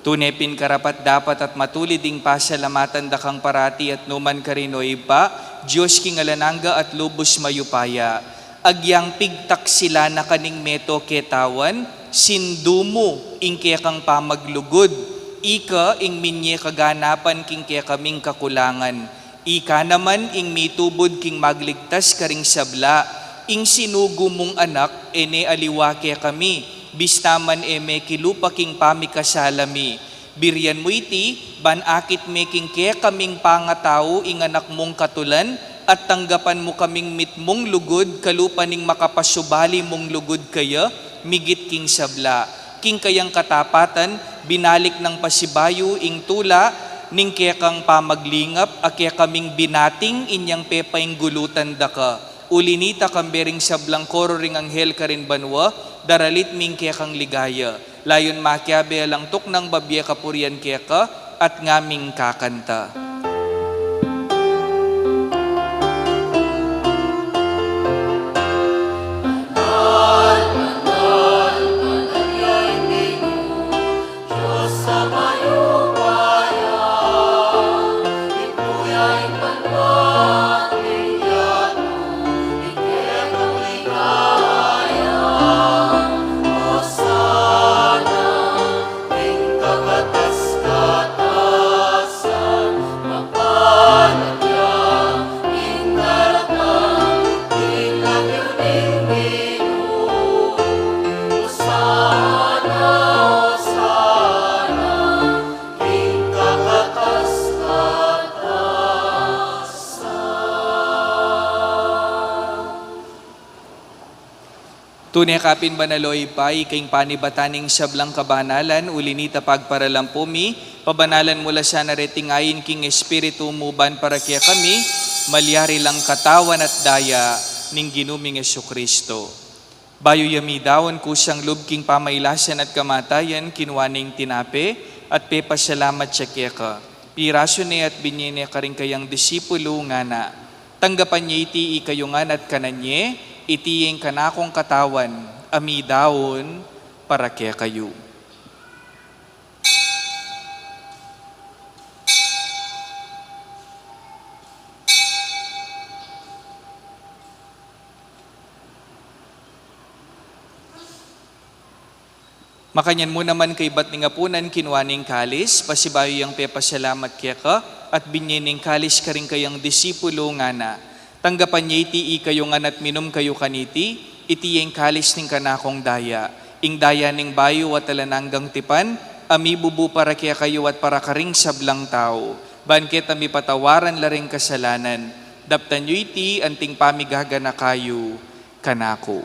Tune pin karapat-dapat at matulid ing pasalamatan da kang parati at nu man karin, o Ibpa, Dios king alang angga at lubus mayupaya. Agyang pigtaksilan na ka ning meto ketawan, sindu mu ing kekang pamaglugud, ika ing minye kaganapan king kekaming kakulangan. Ika naman ing mitubud king magligtas karing sabla, ing sinugu mung Anak, e ne aliwa kekami, bista man e mekilupa king pamikasala mi. Birian mu iti, ban akit me king kekaming pangatau ing Anak mung katulan, at tanggapan mu kaming mitmung lugud, kalupa ning makapasubali mung lugud keya, migit king sabla. King kayang katapatan, binalik nang pasibayu ing tula ning kekang pamaglingap, a kekaming binating inyang pepainggulutan da ka. Uli nita, kambe ring sablang koro ring anghel karin banua, daralit mi ing kekang ligaya. Layun makiabe alang tuknang babie kapurian keka, at ngaming kakanta. Tune ka pin banal, o Ibpa, ika ing panibatan ning sablang kabanalan, uli nita pagparalampu mi, pabanalan mu la sana reting ain king Espiritu mu ban para kekami, malyari lang katawan at daya ning Ginu ming Jesucristo. Bayu ya midaun kusang lub king pamailasan at kamatayan, kinua ne ing tinape, at pepasalamat ya keka. Pirasu ne at binye ne karing kayang disipulu, ngana: Tanggapan ye iti ikayu ngan at kanan ye, iti ing kanakung katawan, a midaun para kekayu. Makanyan mu naman kaybat ning apunan, kinua ne ing kalis, pasibayu yang pepasalamat keka, at binye ne ing kalis karing kayang disipulu, ngana: Tanggapan ye iti ikayu ngan at minum kayu kaniti, iti ya ing kalis ning kanakung daya, ing daya ning bayu at alang anggang tipan, a mibubu para kekayu at para karing sablang tau, ban keta mipatawaran la ring kasalanan. Daptan yu iti anting pamigaganaka yu kanaku.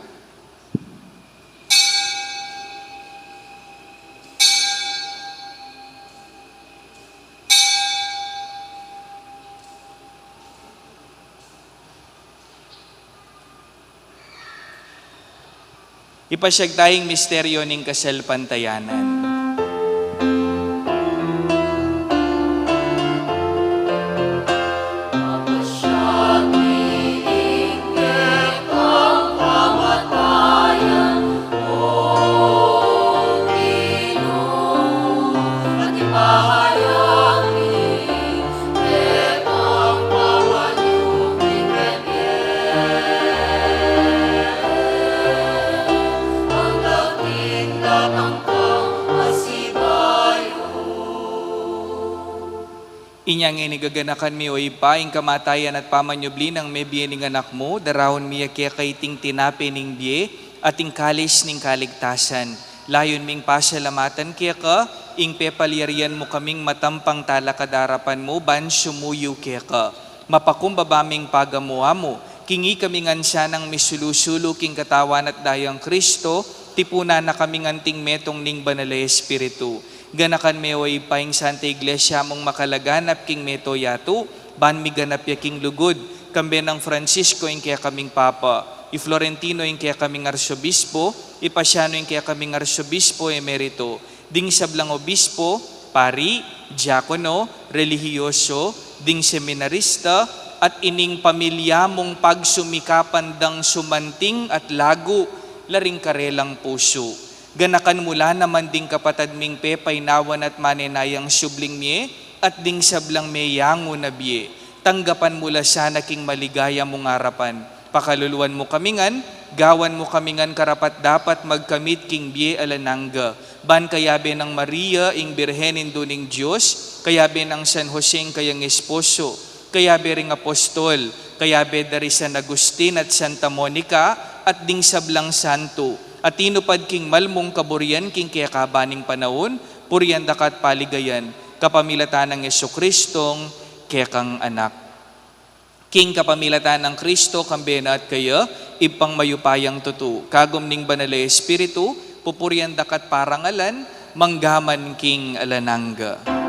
Ipasyag taya ing misteryo ning kasalpantayanan. Inya ngeni gaganakan mi, o Ibpa, ing kamatayan at pamanyubli nang mebie ning Anak mu, daraun mi ya keka iting tinape ning bie at ing kalis ning kaligtasan. Layun ming pasalamatan keka ing pepalyarian mu kaming matampang talakad king arapan mu ban sumuyu keka. Mapakumbaba ming pagamu-amu King ikami ngan sanang misulu-sulu king katawan at dayang Kristo, tipunan na kami ngan king metung ning Banal a Espiritu. Ganakan me, o Ibpa, ing Santa Iglesia mung makalaganap king mabilug a yatu, ban miganap ya king lugud, kambe nang Francisco ing kekaming Papa, i Florentino ing kekaming Arsobispo, i Paciano ing kekaming Arsobispo Emerito, ding sablang obispo, pari, diakono, relihiyoso, ding seminarista, at ining pamilya mung pagsumikapan dang sumanting at lagu la ring karelang pusu. Ganakan mu la naman ding kapatad ming pepainawan at manenayang subling mie, at ding sablang meyangu na bie. Tanggapan mu la sana king maligaya mung arapan. Pakaluluan mu kami ngan, gawan mu kami ngan karapat-dapat magkamit king bie alang angga. Ban kayabe nang Maria, ing Birhen Indu ning Dios, kayabe nang San Jose, ing kayang esposo, kayabe ring apostol, kayabe da ri San Agustin at Santa Monica, at ding sablang santo, a tinupad king mal mung kaburian king kekaban ning panaun, purian da ka at paligayan, kapamilatan nang Jesucristong kekang Anak. King kapamilatan nang Kristo, kambe na at kaya, Ibpang mayupayang tutu, kagum ning Banal a Espiritu, pupurian da ka at parangalan, mangga man king alang angga.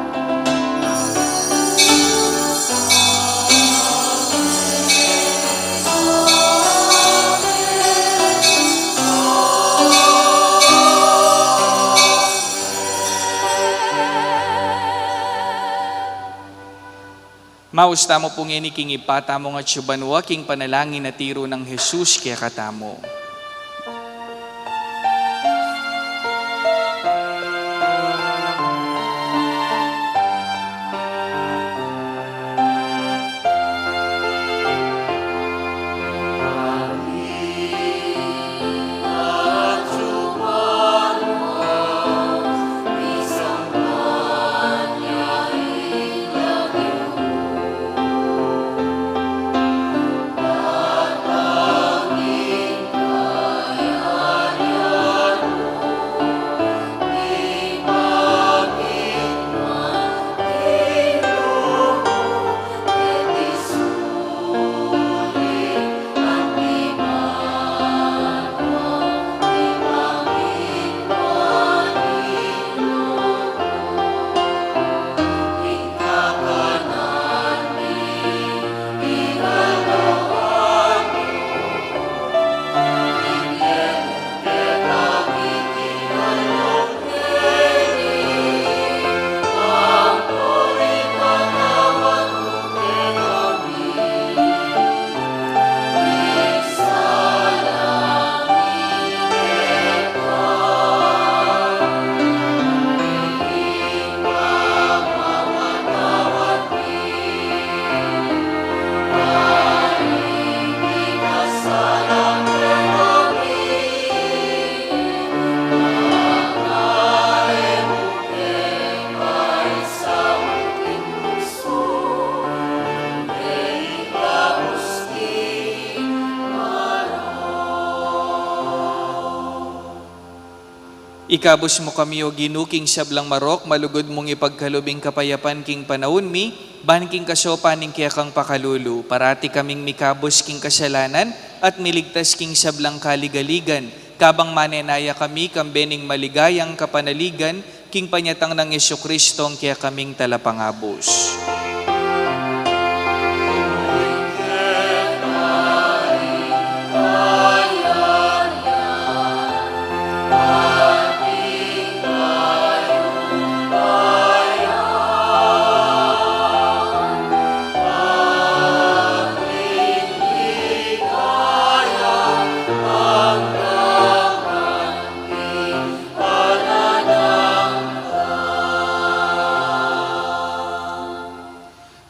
Maus tamu pu ngeni king Ibpa tamung atsu banua, king panalangin a tiru nang Jesus kekatamu. Ikabus mu kami, O Ginu, king sablang marok, malugud mung ipagkalub ing kapayapan king panaun mi, ban king kasopan ning kekang pakalulu, parati kaming mikabus king kasalanan, at miligtas king sablang kaligaligan, kabang manenaya kami, kambe ning maligayang kapanaligan, king panyatang nang Jesucristong kekaming Talapangabus.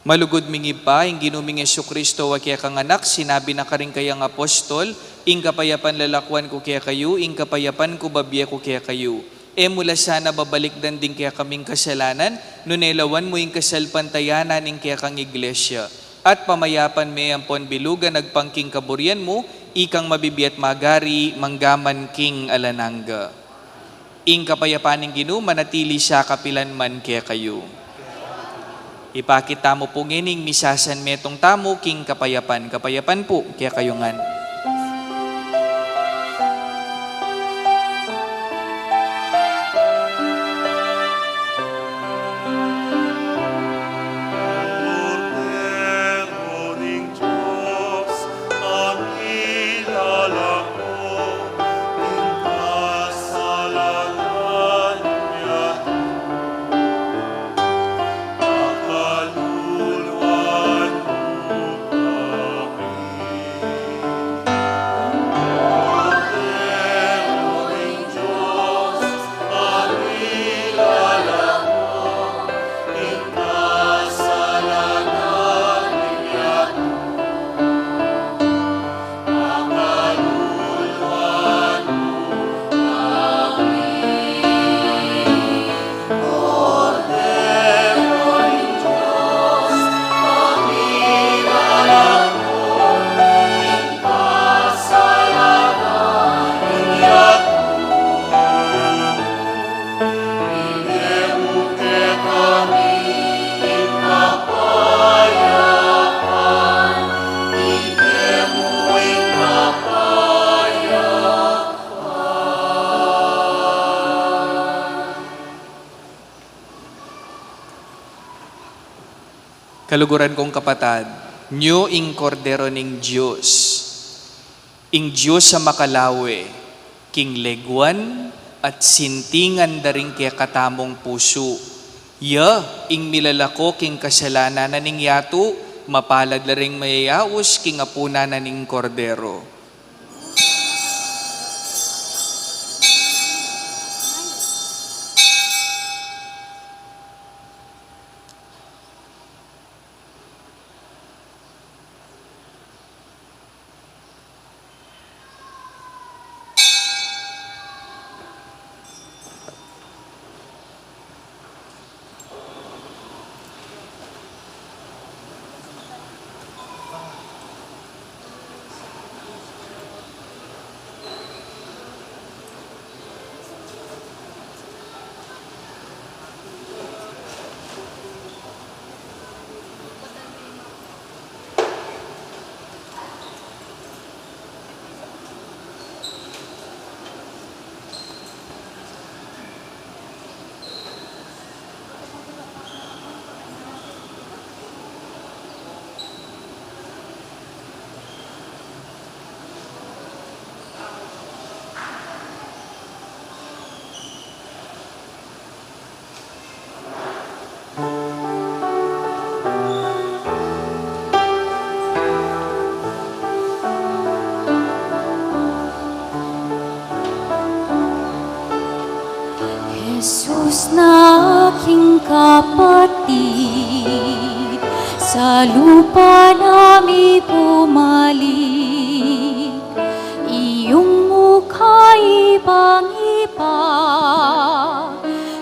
Malugud ming Ibpa, ing Ginu ming Jesucristo a kekang Anak, sinabi na karing kayang apostol, "Ing kapayapan lalakuan ku kekayu, ing kapayapan ku babie ku kekayu." E mu la sana babalikdan ding kekaming kasalanan, nune lawan mu ing kasalpantayanan ning kekang Iglesia. At pamayapan me ampon bilugan agpang king kaburian mu, ikang mabibie at magari, mangga man king alang angga. Ing kapayapan ning Ginu manatili sa kapilan man kekayu. Ipakit tamu pu ngening misasanmetung tamu king kapayapan. Kapayapan pu kekayu ngan. Kaluguran kung kapatad, nyo ing Kordero ning Dios, ing Dios a makalawe king leguan at sintingan da ring kekatamung pusu. Ya ing milalako king kasalanan na ning yatu, mapalad la ring mayayaus king apunan na ning Kordero. Jesus na aking kapatid, sa lupa na mi bumalik, iyong mukha ibang-iba,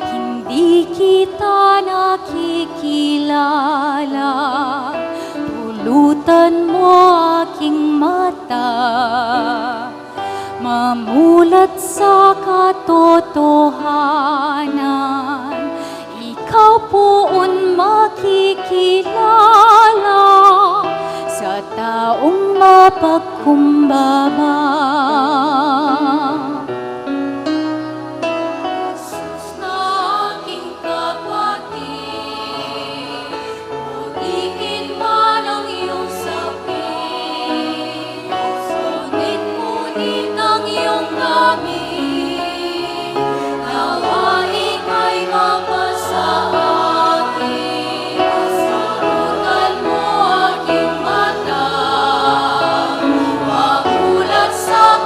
hindi kita nakikilala. Pulutan mo aking mata, mamulat sa katotohanan. Ikaw poon makikilala sa taong mapagkumbaba. Jesus na aking kapatid, putikin man ang iyong sapin, ngunit ngunit ang iyong labi, nawa ika'y mapasa akin. Pulutan mo aking mata, mamulat sa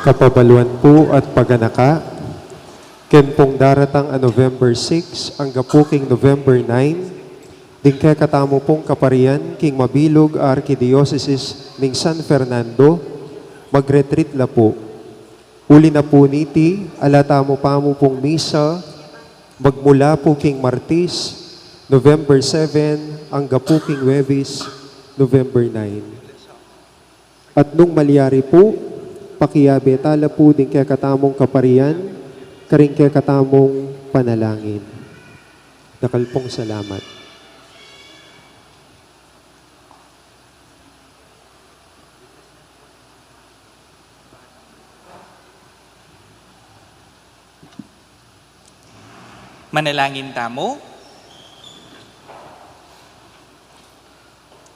Kapabaluan pu at paganaka, ken pung daratang a November six, angga pu king November nine, ding kekatamu pung kaparian king mabilug a Arkidiosesis ning San Fernando, mag-retreat la pu. Uli na pu niti, ala tamu pamu pung misa, magmula pu king Martis, November seven, angga pu king Huwebes, November nine. At nung malyari pu, pakiabe tala pu ding kekatamung kaparian, karing kekatamung panalangin. Dakal pung salamat. Manalangin tamu.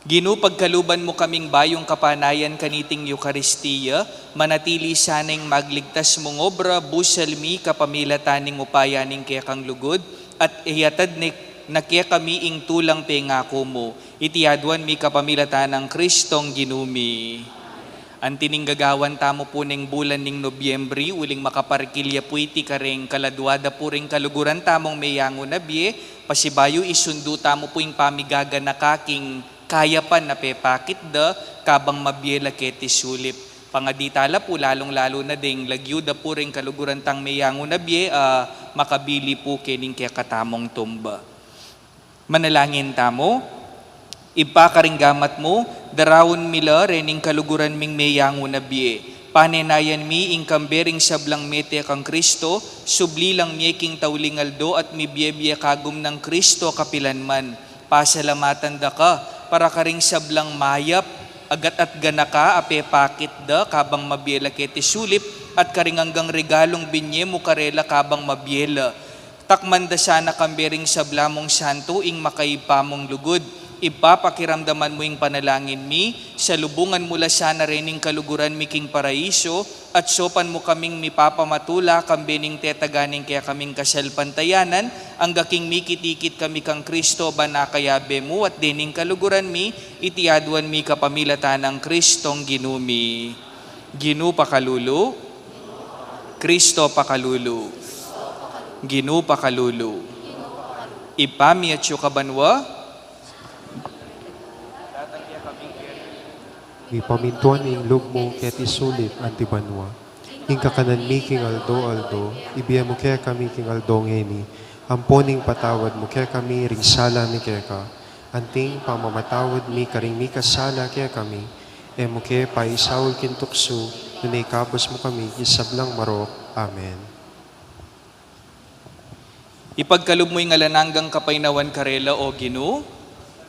Ginu, pagkaluban mu kaming bayung kapanayan kaniting Eukaristia, manatili sana ing magligtas mung obra, busal mi kapamilatan ning upaya ning kekang lugud, at iyatad ne na kekami ing tulang pengaku mu. Iti aduan mi kapamilatan nang Kristong Ginu mi. Anti ning gagawan tamu pu ning bulan ning Nobyembre, uling makaparkilya pu iti karing kaladua da pu ring kaluguran tamung meyangu na bie, pasibayu isundu tamu pu ing pamigaganaka king kayapan a pepakit da kabang mabie la keti sulip. Pangadi tala pu lalung-lalu na ding lagyu da pu ring kaluguran tang meyangu na bie, a makabili pu kening kekatamung tumba. Manalangin tamu. Ibpa, karing gamat mu, daraun mi la rening kaluguran ming meyangu na bie. Panenayan mi ing kambe ring sablang mete kang Kristo, subli lang mie king tauling aldo at mibie-bie kagum nang Kristo kapilan man. Pasalamatan da ka para karing sablang mayap, agat at ganaka a pepakit da kabang mabie la keti sulip, at karing anggang regalung binie mu karela kabang mabie la. Takman da sana kambe ring sabla mung santu ing makaibpa mung lugud. Ibpa, pakiramdaman mu ing panalangin mi, salubungan mu la sana rening kaluguran mi king paraiso, at saupan mu kaming mipapamatula kambe ning tetaga ning kekaming kasalpantayanan, angga king mikit-ikit kami kang Kristo ban akayabe mu, at dening kaluguran mi, iti aduan mi kapamilatan nang Kristong Ginu mi. Ginu, pakalulu. Kristo, pakalulu. Ginu, pakalulu. Ibpa mi atsu ka banua, mipamintuan ing lub mu keti sulip anti banua. Ing kakanan mi king aldo-aldo, ibie mu kekami king aldo ngeni. Ampon ing patawad mu kekami ring sala mi keka, anting pamamatawad mi karing mikasala kekami. E mu ke paisaul king tuksu, nune ikabus mu kami king sablang marok. Amen. Ipagkalub mu ing alang anggang kapaynawan karela, O Ginu.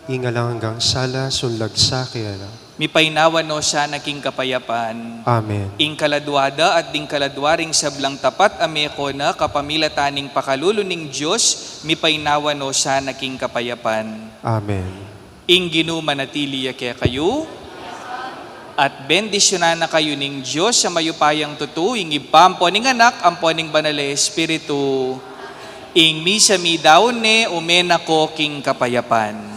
Ing alang anggang sala sunlag sa kela. Mipaynawa no sana king kapayapan. Amen. Ing kaladua da at ding kaladua ring sablang tapat a meko na kapamilatan ning pakalulu ning Dios, mipaynawa no sana king kapayapan. Amen. Ing Ginu manatili ya kekayu, at bendisyunan na kayu ning Dios a mayupayang tutu, ing Ibpa, ampo ning Anak, ampo ning Banal a Espiritu. Ing misa midaun ne, ume na ko king kapayapan.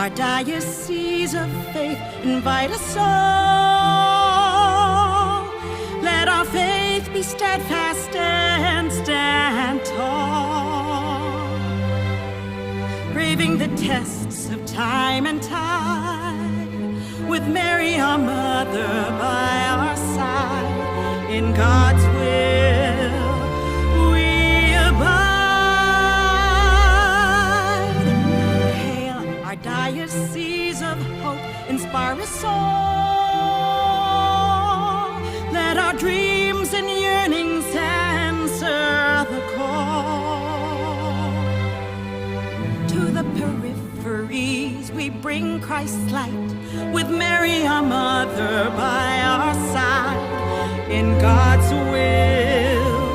Our diocese of faith invite us all. Let our faith be steadfast and stand tall, braving the tests of time and tide, with Mary our mother by our side. In God's will we abide. Hail our diocese of hope, inspire us all. Let our dreams and yearnings answer the call. To the peripheries we bring Christ's light, with Mary our mother by our side. In God's will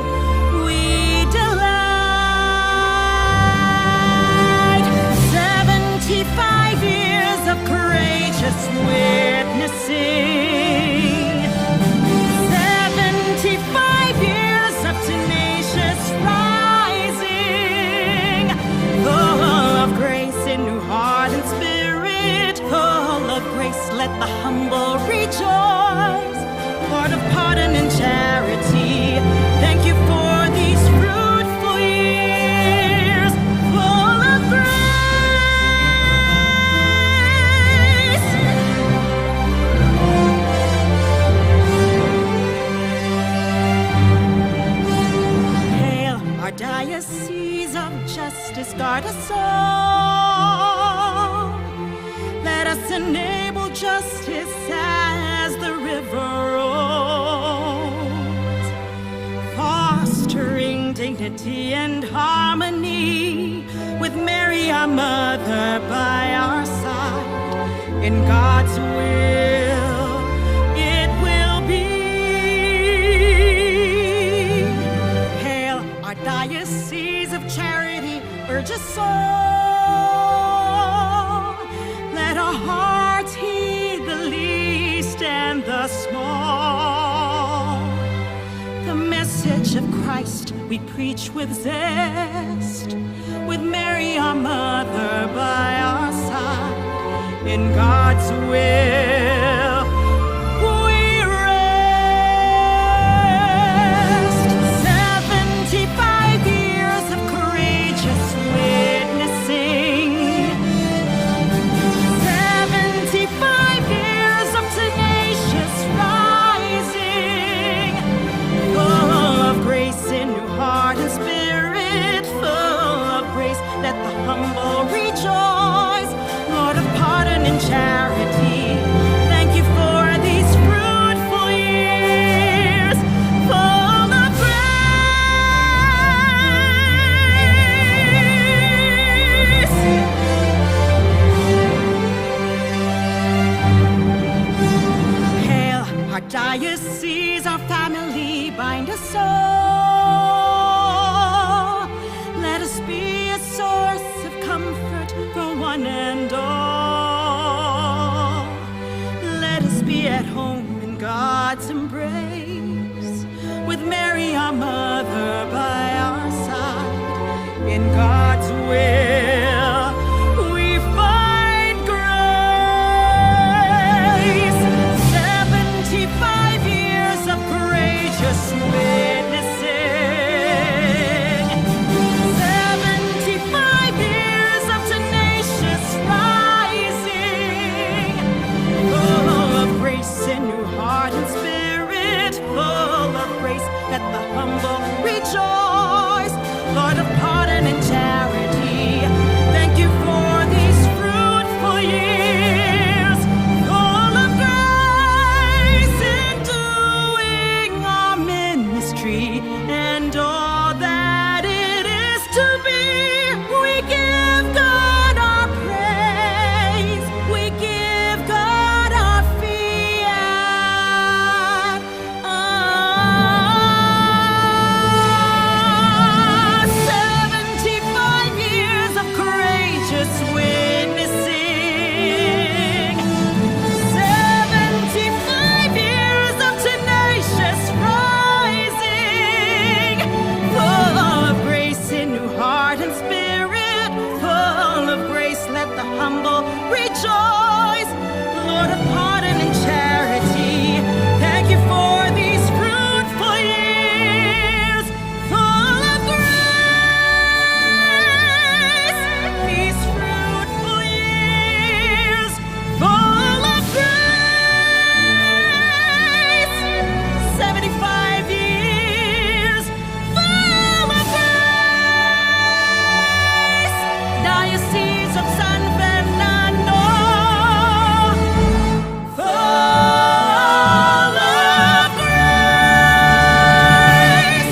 we delight. Seventy-five years of courageous witnessing, seventy-five years of tenacious rising, full of grace in new heart and spirit, full of grace, let the humble rejoice. Lord of pardon and charity, thank you for these fruitful years, full of grace. Hail our diocese of justice, guard us all. Let us enable justice as the river rolls, fostering dignity and harmony, with Mary our mother by our side. In God's will it will be. Hail our diocese of charity, urge us all. Let our hearts heed the least and the small. The message of Christ we preach with zest, with Mary our mother by our side. In God's will we rest. Seventy-five years of courageous witnessing, seventy-five years of tenacious rising, full of grace in new heart and spirit, full of grace, let the humble rejoice. Lord of pardon and charity, thank you for these fruitful years, full of grace. Hail our diocese, our family, bind us all. Let us be a source of comfort for one and all. Let us be at home in God's embrace, with Mary our mother by our side. In God